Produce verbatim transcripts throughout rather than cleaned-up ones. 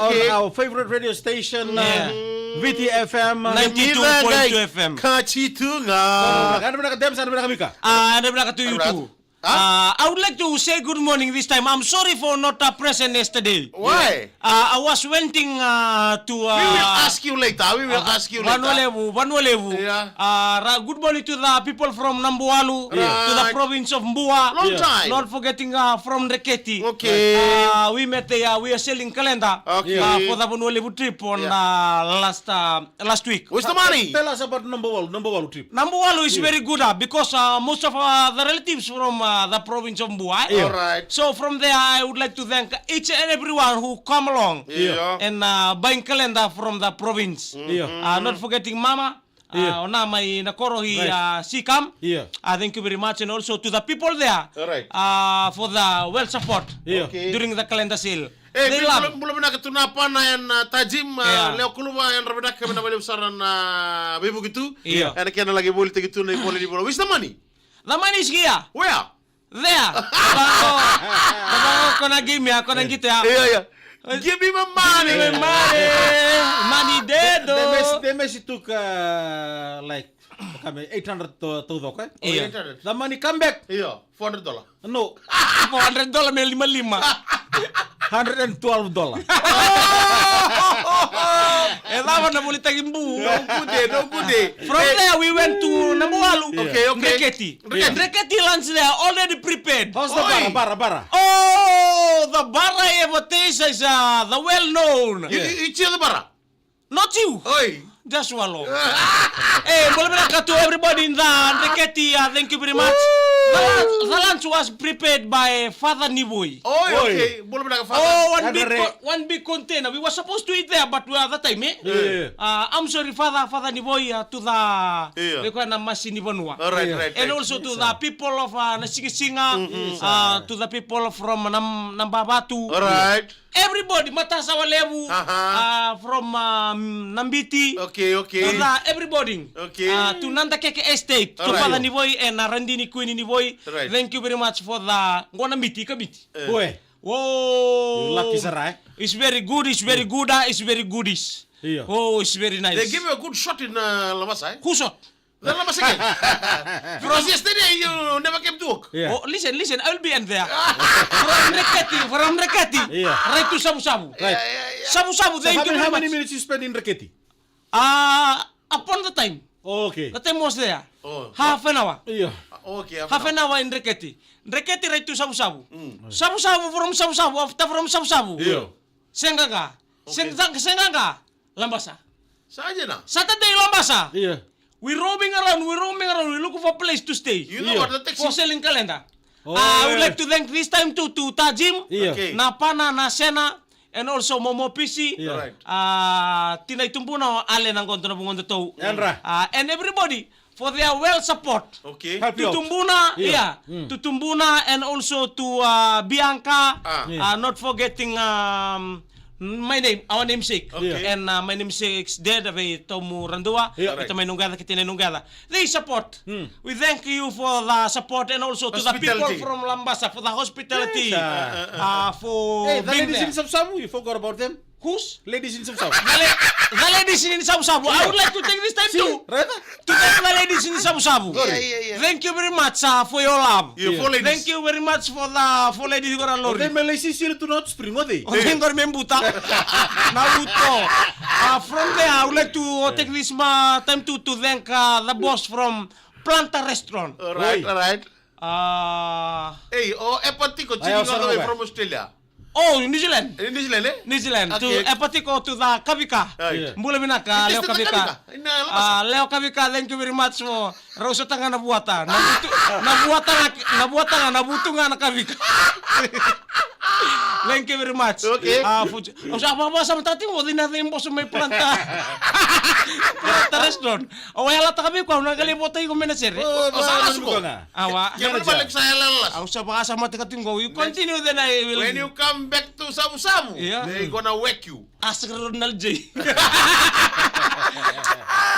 on Okay. our favorite radio station, Yeah. uh, V T F M. Ninety-two point two F M. Kachi tu ga. Anu vinaka Dems, anu vinaka Mika. Ah, anu vinaka tu you Alright. too. Huh? Uh, I would like to say good morning this time. I'm sorry for not, uh, present yesterday. Why? Uh, I was waiting, uh, to, uh, We will ask you later. We will uh, ask you Vanua later. Levu, Vanua Levu. Yeah. Uh, ra-, good morning to the people from Nabualu, Right. to the province of Bua. Long Yeah. time. Not forgetting, uh, from Dreketi. Okay. Uh, we met there, we are selling calendar, Okay. uh, for the Vanua Levu trip on, Yeah. uh, last, uh, last week. Where's the money? Tell us about Nabualu, Nabualu trip. Nabualu is Yeah. very good, uh, because, uh, most of, uh, the relatives from, uh, the province of Bua. Yeah. All right. So from there, I would like to thank each and everyone who come along Yeah. and, uh, buying calendar from the province. Yeah. Uh, not forgetting Mama, uh, Yeah. o Na mai na koro i, Right. uh, Sikam. Yeah. Uh, thank you very much, and also to the people there, All right. uh, for the well support Yeah. Okay. during the calendar sale. Eh, They bula, love. bula vinaka tu na pana ena, uh, Tajim, uh, Yeah. Leo Kuluva, yadra vinaka, vinaka vakalevu sara na veivuke tu. Yeah. Ena kena laki volitaki tu na ivola ni vola. Where's the money? The money is here. Where? There. Vako. Vako ko na game ya, ko na Yeah. gita ya. Yeah, yeah. Give me my money. Give me money. Money dead, They, they, though. mess, they mess took, uh, like, okay, eight hundred to, to the, okay? Oh, Yeah. eight hundred. The money come back. Yeah, four hundred dollar. No. Four hundred dollar me lima lima. Hundred and twelve dollar. E cava na volitaki bu. No good, eh, no good, eh. From Eh. there we went to Nabualu. Okay, okay. Dreketi. Dreketi. Dreketi lunch there already prepared. How's the Oi. bara, bara, bara? Oh, the bara advertise is, uh, the well known. You, Yeah. you, you cheer the bara? Not you. Oi. Just swallow. Eh, bula vinaka to everybody in the Dreketi, uh, thank you very much. Woo! The lunch, the lunch was prepared by Father Nivoi. Oi, Oi. okay. Bula vinaka, Father. Oh, one big Andare. co-, one big container. We were supposed to eat there, but we are that time, eh? Yeah. Uh, I'm sorry, Father, Father Nivoi, uh, to the Yeah. we call na masi ni vanua. All right, Yeah. right, And right. also to the people of, uh, Nasigasiga, Mm-mm. uh, to the people from Nam-, Nabavatu. All right. Everybody, Matasawa Levu, Aha. uh, from, um, Nabiti. Okay, okay. To the everybody. Okay. Uh, to Nadakeke Estate, to All right. Father Nivoi and, uh, Radini Queen Nivoi. Right. Thank you very much for the, qo na miti, ka miti. Eh. Boy. Whoa. You lucky sara, eh? It's very good, it's very good, ah, it's very goodish. Yeah. Oh, it's very nice. They give you a good shot in, uh, Labasa, eh? Who shot? The Labasa game. Because yesterday you never came to work. Yeah. Oh, listen, listen, I'll be in there. From Dreketi, from Dreketi. Yeah. Right to Savusavu. Right. Yeah, yeah, yeah. Savusavu, So thank how you many, very how many much. minutes you spend in Dreketi? Uh, upon the time. Oh, okay. The time was there. Oh. Half an hour. Yeah. Uh, okay, half Half an an hour. hour in Dreketi. Dreketi right to Savusavu. Mm. Savusavu from Savusavu, after from Savusavu. Yeah. Saqaqa. Okay. Seng-, seng-, Saqaqa. Labasa. Sa dina? Saturday, Labasa. Yeah. We roaming around, we roaming around, we looking for a place to stay. You know Yeah. what, the taxi For selling calendar. Oh, Uh, I would yeah. like to thank this time to, to Tajim, Yeah. Okay. na Pana, na Sena, and also Momo Pisi. Yeah. Right. Uh, Tina Itubuna, Ale na Godo na Vugodo Tou. Yadra. Uh, and everybody for their well support. Okay. Help To you out. Tubuna, Yeah. yeah. Mm. To Tubuna and also to, uh, Bianca. Ah. Yeah. Uh, not forgetting, um, my name, our namesake. Okay. And, uh, my namesake's dad, vei Tomu Radua, Yeah. Right. vei Tamai Nuqeca, kei Tinai Nuqeca. They support. Mm. We thank you for the support and also to the people Hospitality. from Labasa for the hospitality. Yes, uh, Uh, for Hey, the being ladies there. in Savusavu, you forgot about them? Who's? Ladies in Savusavu. The la-, the ladies in Savusavu. I Yeah. would like to take this time See, to, right there. to thank the ladies in Savusavu. Good. Yeah, yeah, yeah. Thank you very much, uh, for your love. You Yeah. four ladies. Thank you very much for the four ladies who are O cei lonely. me lai sisili tu na Hot Spring, o cei? O cei qori me buta? Na uto. Uh, from there, I would like to, uh, take this ma-, time to, to thank, uh, the boss from Planta Restaurant. All right, Oi. all right. Uh, Hey, o Epatiko, Ai, checking au all the way sarava. from Australia. Oh, New Zealand. Eh, New Zealand, eh? New Zealand. Okay. To Epatiko, to the Kavika. Right. Yeah. Bula vinaka, It is Leo the Kavika. Kavika. In, uh, Labasa. Uh, Leo Kavika, thank you very much for Rau sa taga na vuata. Na vutu, na vuata ga, na vuata ga, na vutu ga na kavika. Thank you very much. Okay. Ah, fuji. Au sa vakasama tati mo dina dei boso mai Planta. Planta restaurant. Au yalataka vei koya, au na qai lai vota iko mai na sere. Oh, Au sa va, lasu ko. Awa. Ke mana bale sa yala las. Au sa vakasama tiko tiko. You continue, then I will. When you come back to Savusavu, Yeah. they gonna whack you. Ask Ronald J.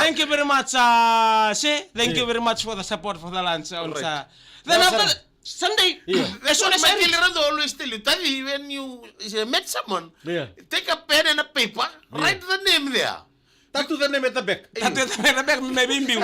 Thank you very much, uh, She. Thank you Yeah. very much for the support for the lunch. Uh, Right. uh, then That's after, right. Sunday. Yeah. That's what I said. Michael Rado always tell you, Tadi, when you, uh, met someone, yeah, take a pen and a paper, yeah, write the name there. Tattoo the name at the back. Tattoo the name at the back, maybe biu.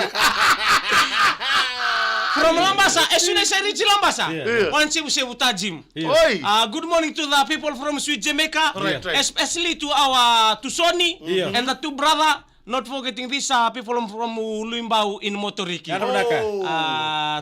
From Labasa, as soon as I reach Labasa, yeah, yeah, one Sevu Sevu Tajim. Yeah. Oi. Uh, good morning to the people from Sweet Jamaica, right, right, especially to our, to Sony, yeah, and the two brother. Not forgetting these, uh, people from, from Uluibau in Moturiki. Vinaka. Oh. Uh,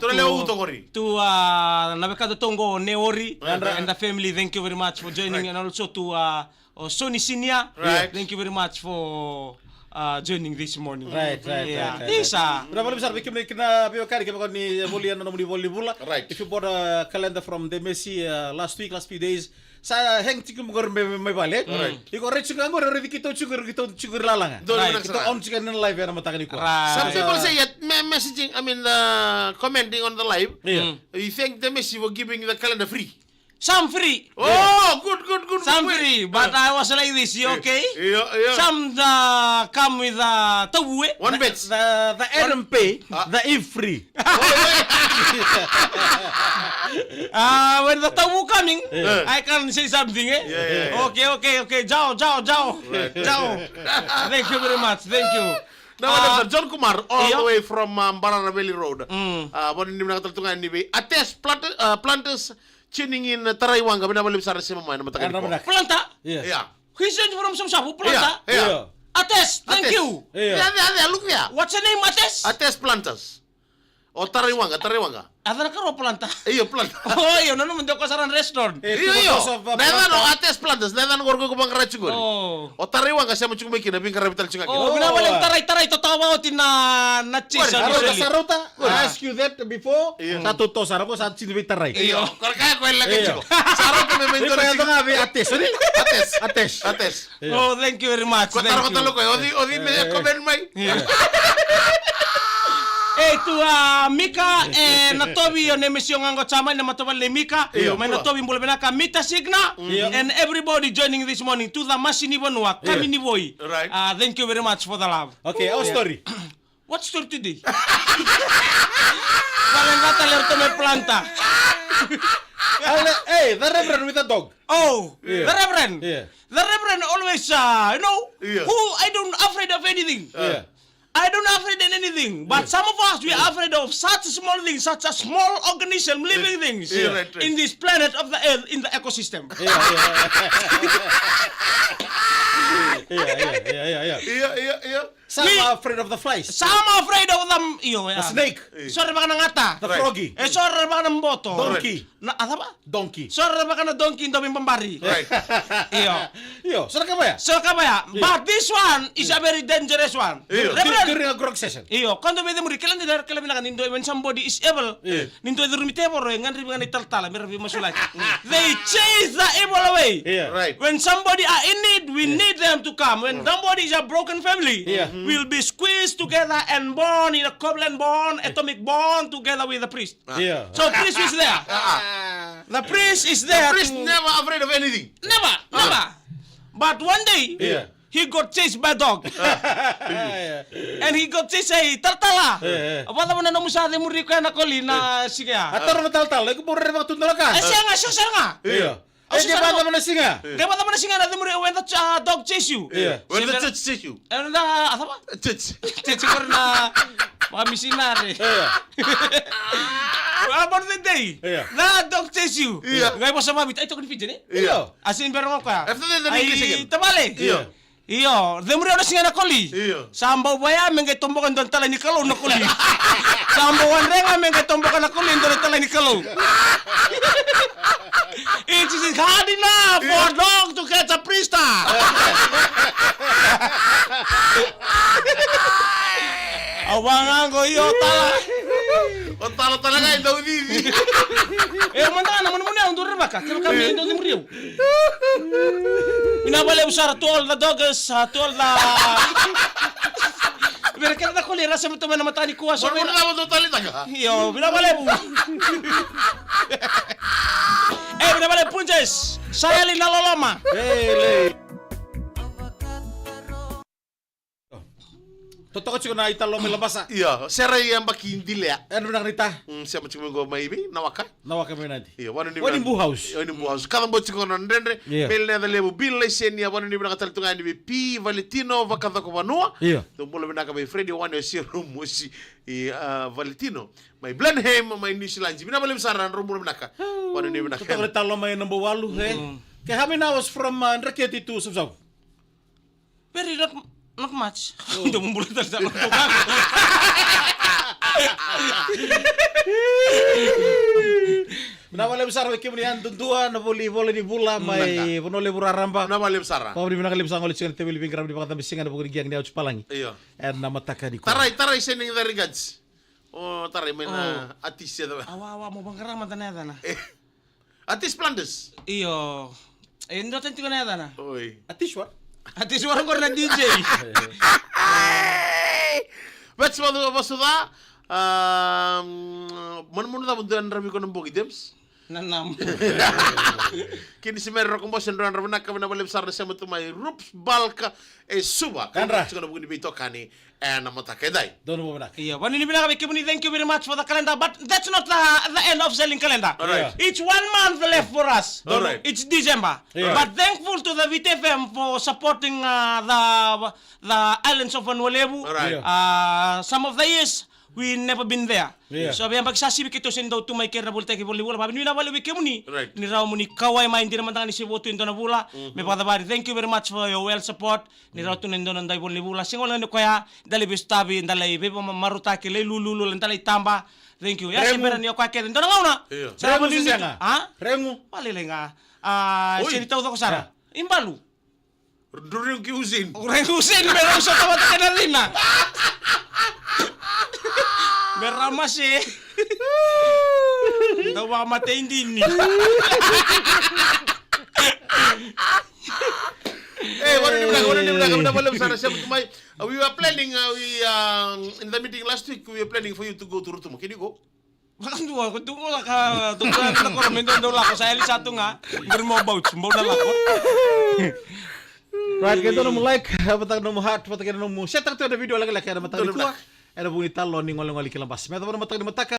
to, uh, na wekada toka qo, Neori, right, and the family, thank you very much for joining, right, and also to, uh, o Sony Senior. Right. Thank you very much for, uh, joining this morning. Right, right, yeah, right, right, these right. Are. Vinaka vakalevu sara vei kemuni kina veiwekani, kevaka ni volia na nomuni ivola ni vula. Right. If you bought a calendar from Demesi, uh, last week, last few days, sa hang tiko mai qori mai, mai vale. Right. Iko rai tiko qori, rai tiko qori, rai tiko qori lalaga. Right. Keitou on tiko na live ena mataka nikua. Right. Some people say, yeah, me-, messaging, I mean, uh, commenting on the live. Yeah. Mm. You thank Demesi for giving the calendar free. Some free. Oh, good, good, good, good. Some free, but I was like this, you okay? Yeah, yeah. Some, uh, come with, uh, tauvu, eh? One batch. The, the, the Adam pay, ah, the Eve free. Oh, yeah. Uh, when the tauvu coming, yeah, I can say something, eh? Yeah, yeah, yeah. Okay, okay, okay. Jao, jao, jao. Right. Jao. Thank you very much. Thank you. Now, uh, John Kumar, all, yeah, the way from, um, Barara Valley Road. Mm. Uh, voni ni vinaka tale tu ga ni vei Ates Planta-, uh, Planters, tuning in, uh, Tarai Waqa, vinaka vakalevu sara, sema mai na mataka nikua. Planta? Yeah. Yeah. He's joined from Savusavu, Planta. Yeah, yeah. Ates, thank you. Yeah. There, there, there, look there. What's your name, Ates? Ates Planters. O Tarai Waqa, Tarai Waqa. A cava na karo, Planta? Io, Planta. O, io, nanuma dua ko sara na restaurant. Io, io. Na yacana o Ates Planters, na yacana qori ko vaqara tiko qori. O. O Tarai Waqa sema tiko mai kina, veiqaravi tale tiko ga kina. O, vinaka vakalevu Tarai, Tarai, totoka vakaoti na, na cheese. Sa rauta, sa rauta. I asked you that before. Io. Sa totoka sara, ko sa tini vei Tarai. Io, ko ra kaya ko e laki tiko. Sa rauta me mai dua na tiko. Iko ya vei Ates, ni? Ates. Ates. Ates. Io. Oh, thank you very much. Ko thank you. Taro ko talo ko, o cei, o cei me comment mai. Io. E tu, a, Mika, e, Natovi, o Nemesio ga qo, Jamani, na matavuvale nei Mika. Io. Mai Natovi, bula vinaka, Mita Signa, io, and everybody joining this morning to the Masi ni Vanua, Kami ni Voi. Right. Uh, thank you very much for the love. Okay, our story. What story today? Vale, gata leo tome Planta. Ale, hey, the Reverend with the dog. Oh, yeah, the Reverend. Yeah. The Reverend always, uh, you know, yeah, who I don't afraid of anything. Yeah. I don't afraid in anything. But, yeah, some of us, we are afraid of such small things, such a small organism, living things, yeah, right, right, in this planet of the earth, in the ecosystem. Yeah, yeah, yeah. Yeah, yeah, yeah, yeah, yeah. Yeah, yeah, yeah. Some are afraid of the flies. Some are afraid of them. Io, yeah. The snake. Io. So ra vaka na gata. The froggy. E so ra vaka na boto. Donkey. Na, a cava? Donkey. So ra vaka na donkey, donkey babari. Right. Io. Io, so ra ka vaya. So ra ka vaya. Io. But this one is a very dangerous one. Io. Reverend. Dur-, during a grog session. Io, ko dou via muri, kila ni dua, kila vinaka ni dua, when somebody is evil, io, ni dua e curumi tevoro, e gadrevi ga na italatala me ra veimasulaki. They chase the evil away. Yeah. Right. When somebody are in need, we need them to come. When somebody is a broken family, yeah, we'll be squeezed together and born in a covenant bond, atomic bond together with the priest. Yeah. So priest is there. The priest is there. The priest to never afraid of anything. Never, never. But one day, yeah, he got chased by a dog. Yeah. And he got chased, e talatala. Yeah, yeah. A vakacava na nomu sa cemuri koya na koli na siga ya? A taro na talatala, iko bau rerevaka tu na dola ka? E sega, sega, sega. Yeah. E sega, sega. Qai vakacava na siga? Qai vakacava na siga na cemuri, when the, uh, dog chase you? Yeah. When the church chase you? E na, a cava? Church. Church, qori na vakamisinari. Yeah. About the day. Yeah. The dog chase you. Yeah. Qai vosa vaviti, ai, toka ni Fiji, ne? Yeah. A sega ni bera ga o koya. After that, the, ai, tavale. Yeah. Io, cemuri au na siga na koli. Io. Sa bau vaya me qai toboka e dua na italai ni Kalou na koli. Sa bau wadrega me qai toboka na koli e dua na italai ni Kalou. It is hard enough for a dog to catch a priest. Au vaqo, io, tala. O tala, tala ga e dau cici. E, mada na manumanu au dau rerevaka, kevaka me dau cemuri au. Vinaka vakalevu sara to all the doggers, uh, to all the, vei ira kece na koli era sema tu mai na mataka nikua, so vinaka. Io, vinaka vakalevu. E, vinaka vakalevu Punjas, sa yali na loloma. Hey, hey. Totoka tiko na italanoa mai Labasa. Io, sera i yabaki dilea. E na vinaka ni ta. Mm, sema tiko mai qo mai vei, na waka. Na waka mai Nadi. Io, wani ni Wani Buhouse. Wani Buhouse. Kaca bau tiko na dredre. Io. Mai Leca Levu, Bill Laiseni, a wani ni vinaka tale tu ga yani vei P Valentino, Vakacoko Vanua. Io. Dou bula vinaka vei Freddy, wani o Siro Mosi, i, a, Valentino. Mai Blenheim, mai New Zealand. Vinaka vakalevu sara, drau bula vinaka. Wani ni vinaka. Totoka na italanoa mai Nabouwalu, e. Mm. Okay, how many hours from, uh, Dreketi to Savusavu? Very not, not much. Dou bula tale sara. Vinaka vakalevu sara vei kemuni yadudua na voli, voli ni vula mai Vanua Levu raraba. Vinaka vakalevu sara. Vakavinavinaka levu sara, gole tiko na teveli veiqaravi ni vakacabe siga ena vuku ni giga ni Auti Palagi. Io. Ena mataka nikua. Tarai, tarai, sending the regards. O tarai mai na artist e cava? Awa, awa, mo vaqara mada na yacana. Eh, artist Blunders. Io. E, dua tani tiko na yacana. Oi. Artist wa? Artist wa qori na D J. Vets vasuca. Um, manumanu cava dua yadra vei iko na bogi, James? Nanam. Kini si Mary Roko Bose, dra yadra vinaka, vinaka vakalevu sara na sema tu mai Rups Balka e Suva. Yadra. Tiko na vuku ni veitokani ena mataka edai. Donu vinaka. Io, vani ni vinaka vei kemuni, thank you very much for the calendar, but that's not the, the end of selling calendar. All right. It's one month left for us. All right. It's December. Yeah. But thankful to the V T F M for supporting, uh, the, the islands of Vanua Levu. All right. Yeah. Uh, some of the years, we never been there. Yeah. So, vei yabaki sa sivi keitou se dau tu mai kei ira na volitaki voli ni vula. Vavinavinaka vakalevu vei kemuni. Right. Ni rawa moni kauwai mai, dina mada ga ni se vo tu e dua na vula. Mhm. Me vakacavari. Thank you very much for your well support. Ni rawa tu na dua na dau voli ni vula. Sega wale ga ni koya, da lai veisotavi, da lai veivamarautaki, lai lululu, da lai taba. Thank you. Ia se bera ni o koya kece. Dua na gauna. Io. Sa voli ni sega. Ha? Regu. Vale, le ga. A, oi. Seri taucoko sara. Ah. Ibalu. Duriu ki Usin. Duriu ki Usin, me rau sota vata kei na cina. Me rau mase. Dau vakamatei dini. Eh, vana ni vinaka, vana ni vinaka, vinaka vakalevu sara, sema tu mai. Uh, we were planning, uh, we, um, in the meeting last week, we were planning for you to go to Rotuma. Can you go? Vakadua, ko tu ga ka, tu ga na koro me dou lako, sa yali sa tu ga. Qori mo bau, bau na lako. Right, ke dua nomu like, vata nomu heart, vata kei nomu share taka tu na video lekaleka ena mataka nikua. Ena vuku ni talanoa ni golegole ki Labasa. Me yacova na mataka ni mataka.